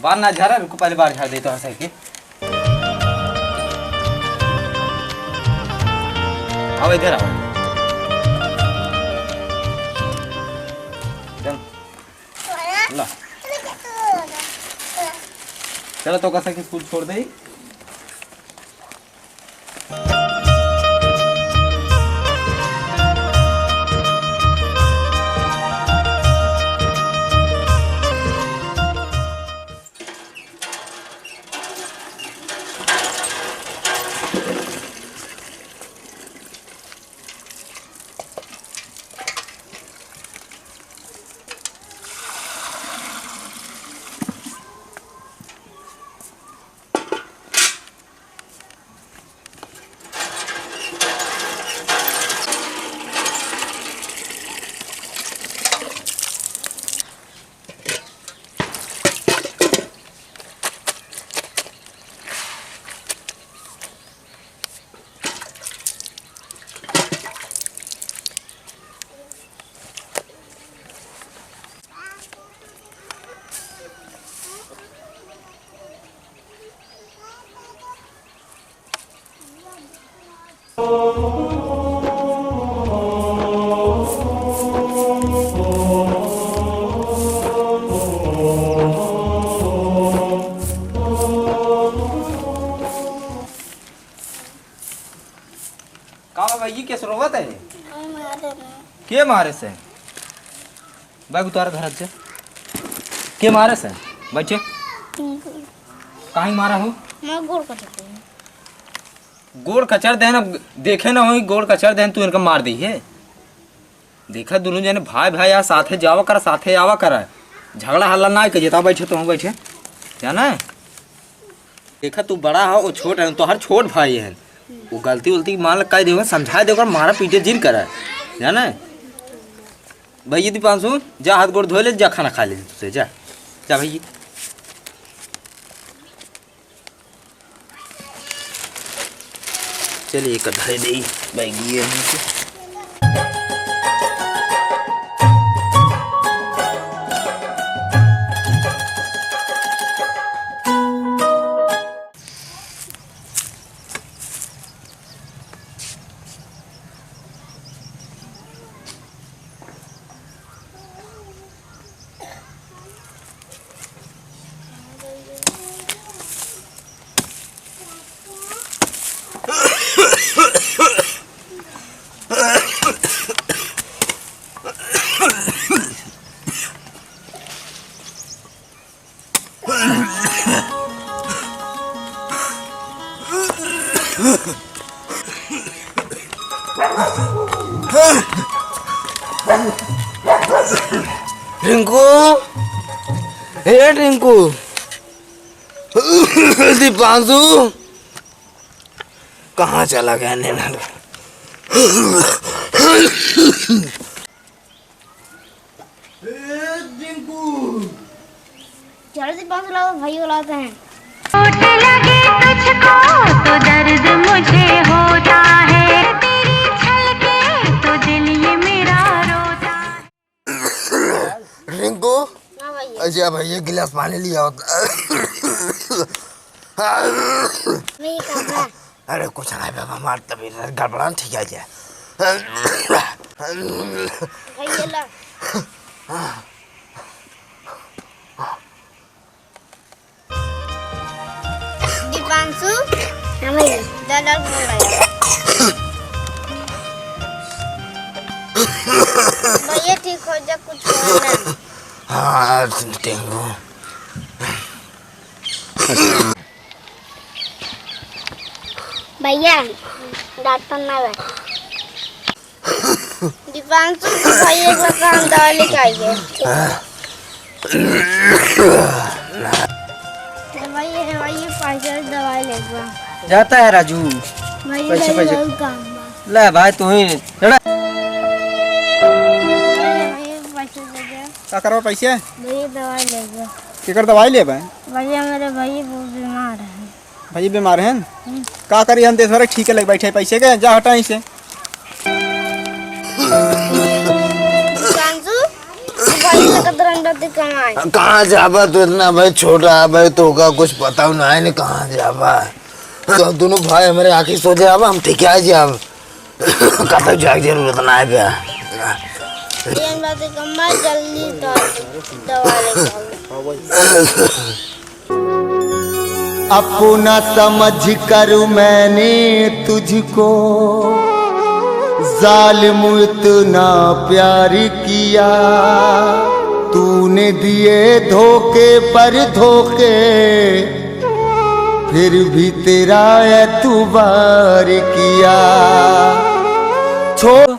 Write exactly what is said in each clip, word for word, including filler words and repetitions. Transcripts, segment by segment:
बार ना झारा, रुको, पहले बार झार दे तो हंस के। आओ इधर आओ। चल। ला। चलो तो कैसे कि स्कूल छोड़ दे। का बा भाई, कैसे रोवत है? हम मारे नहीं। के मारे से? बैग उतार घर से। के मारे से? बच्चे? काहे मारा हो? मैं गोड़ कचर देहे। गोड़ कचर देहे ना, देखे ना होई, गोड़ कचर देहे, तू इनका मार दी है। देखा, दोनों जने भाई भाई आ, साथे जावा करा, साथे आवा करा, झगड़ा हल्ला ना कर जेता। बैठे तो बैठे, जाना है। देखा, तू बड़ा है, वो छोट है, तोहर छोट भाई है, वो गलती उलती मान ल कह देवे, समझा दे, ओकर मारा पीटे जिन करा, जाना है। भैया दीपांशु, जा हाथ गोड़ धो ले, जा खाना खा ले तुझसे, जा, जा भैया। चलिए, एक धरे दे बैगिए हमके। रिंकू, ए रिंकू, दीपांशु, कहाँ चला गया नैना? ए, जिंकू। जल्दी पास लाओ, भाई बुलाते हैं। चोट लगे तुझको तो दर्द मुझे होता है, तेरी छलके तो दिल ये मेरा रोता है। रिंकू, हाँ भैया। अच्छा भैया, एक गिलास पानी लिया होता। नहीं, कहाँ? अरे कुछ ना बाबा, हमार तबीयत गड़बड़ा, ठीक है क्या? भैया ला। दीपांशु। हाँ भैया। दादा बोल रहे हैं। भैया ठीक हो जा, कुछ हो ना। हाँ, टेंगू। भैया, डॉक्टर ना बा। दीपांशु के भैया के पास हम दवा लेके आइए। भैया, भैया, पैसा दवाई लेके बा। जाता है राजू। भैया, पैसे, दवाई पैसे। बहुत काम बा। ले भाई, तू ही लड़ा। भैया, भैया, पैसे दे दे। का करबा पैसे? भैया, दवाई लेके बा। केकर दवाई लेबे? भैया, मेरे भैया बहुत बीमार है। भैया बीमार हैं? हम्म। का करी हम, देश भर ठीक है, लग बैठे पैसे के, जा हटा इसे। दीपांशु, भाई से कतरन तू कमाए। कहाँ जाबा तू, इतना भाई छोटा है भाई, तोका कुछ पता नहीं, नहीं कहाँ जाबा। तो दोनों भाई हमरे आँखी सोझे आबा, हम ठिका जाब। कतौ जाए के जरूरत ना है बे। ये बात कम्मा जल्दी दवा, दवा लेके आओ। अपना समझ कर मैंने तुझको जालिम इतना प्यार किया, तूने दिए धोखे पर धोखे, फिर भी तेरा एतबार किया। छो-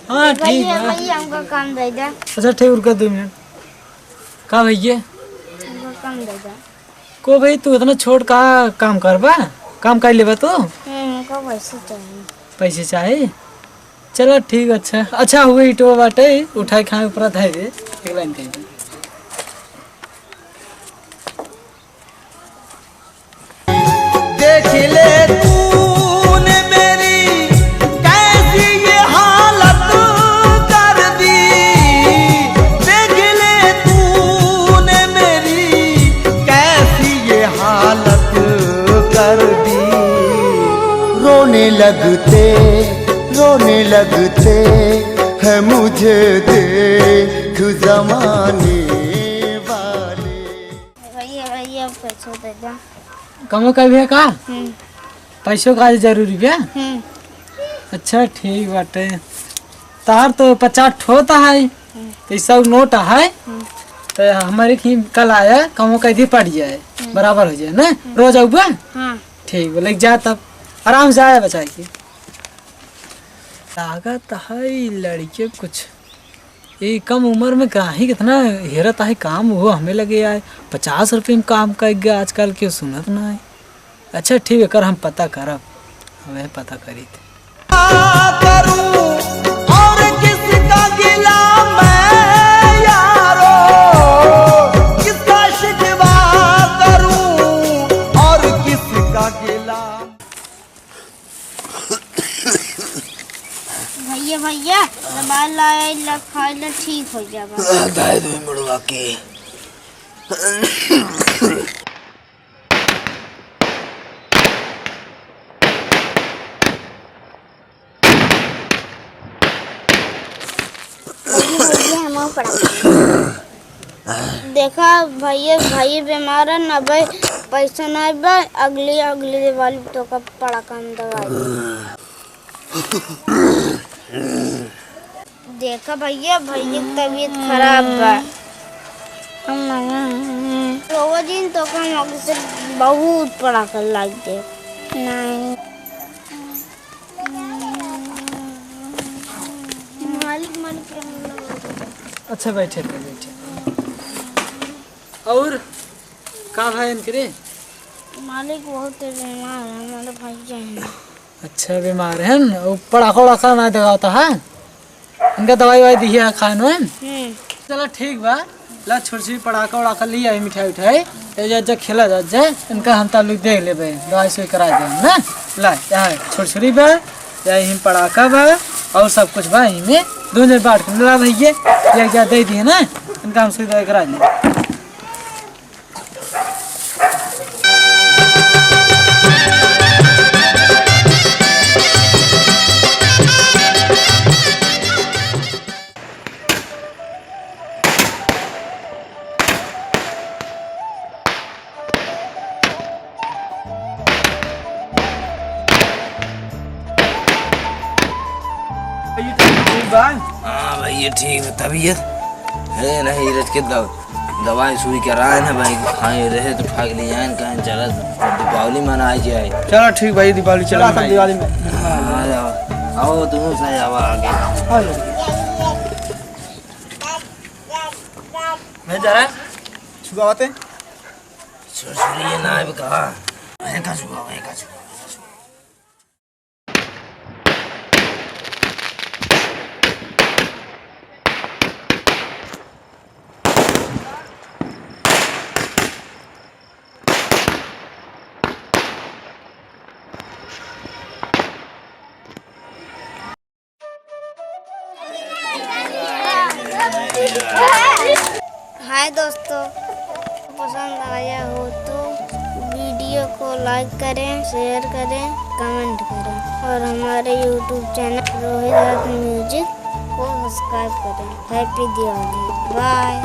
हाँ, ठीक भैया, है। भैया, हमको काम दे दे। अच्छा, ठीक, रुका दो मिनट। का भैया? हमको काम दे दे। को भाई, तू इतना छोट का काम करबा? काम कर लेबा तू? हम्म, हमको पैसे चाहिए। पैसे चाहिए? चला ठीक, अच्छा। अच्छा, हुए ईटवा बाटे, उठाए खाए ऊपर धर दे। एक लाइन कह दे। देख ले तूने मेरी कैसी ये हालत कर दी, देख ले तूने मेरी कैसी ये हालत कर दी। रोने लगते, रोने लगते हैं मुझे देख जमाने वाले। भैया, भैया, पैसो दे दो। कमो का भी है का? हम्म। पैसो का आज जरूरी बा? हम्म। अच्छा, ठीक बाटे। तार तो पचास ठो त है, हम्म। तो ई सब नोट है, हम्म। तो हमारे की कल आया, कमो का भी पड़ जाए, हम्म। बराबर हो जाए ना। हम्म। रोज आऊबा? हाँ। ठीक बा, लेके जा तब, आराम से आया बचाए के। लागत है ई लड़के कुछ, ई कम उम्र में काहे कितना हेरत आहे काम, वो हमें लगे आए। पचास रुपये में काम कर गया आजकल, केहू सुनत ना है। अच्छा ठीक है, कर हम पता करब, हमें पता करी थे। करूं और किसका गिला मैं यारो, किसका शिकवा करूं और किसका गिला। भैया, भैया, दवाई लाए ला, खाए ला, ठीक हो जाबा। दाई दो मुड़वा के। देखा भैया, भाई बीमार है ना भाई, पैसा नहीं बा, अगली, अगली दिवाली तो का पड़ाका हम दवाई। देखा भैया, भैया की तबीयत खराब बा। हम ना रोवा दिन तो का हम अगली से बहुत पड़ाका लाग दे। नहीं। मालिक, मालिक के हम लोग अच्छा, बैठे थे, बैठे। और का भाई इनके रे? मालिक बहुत बीमार है, हमारे भाई जान। अच्छा, बीमार है न? वो पड़ाका वड़ाका ना देखाता है? इनका दवाई ववाई दिया है खाए में? हम्म। चला ठीक बा, ला छुरछुरी पड़ाका उड़ाका ली आई, मिठाई उठाई, ए जा, जा खेला जा, जा, इनका हम तालुक देख लेबे, दवाई सुई कराई दे हम ना। ला, यहाँ छुरछुरी बा, या यहीं पड़ाका बा, और सब कुछ बा यहीं में, दोनों जने बांट के ला भैया, या, या दे दिए ना, इनका हम सुई दवाई कराई लेबे। ठीक बा? हाँ भैया, ठीक बा। तबीयत है नहीं, रच के दव-, दवाई सुई कराए ना भाई, खाए रहे तो ठा के ले जाए, कहें चला दीपावली मनाए जाए। चला ठीक भाई, दीपावली चला चला सब मनाए। दिवाली में। हाँ, आओ, आओ, तुम से आवा आगे। हाँ, मैं जा रहा है। छुआ बातें। छुरछुरी ये ना है कहा। मैं का छुआ, मैं का छुआ। हाय दोस्तों, पसंद आया हो तो वीडियो को लाइक करें, शेयर करें, कमेंट करें और हमारे YouTube चैनल रोहित रत्न म्यूजिक को सब्सक्राइब करें। हैप्पी दिवाली, बाय।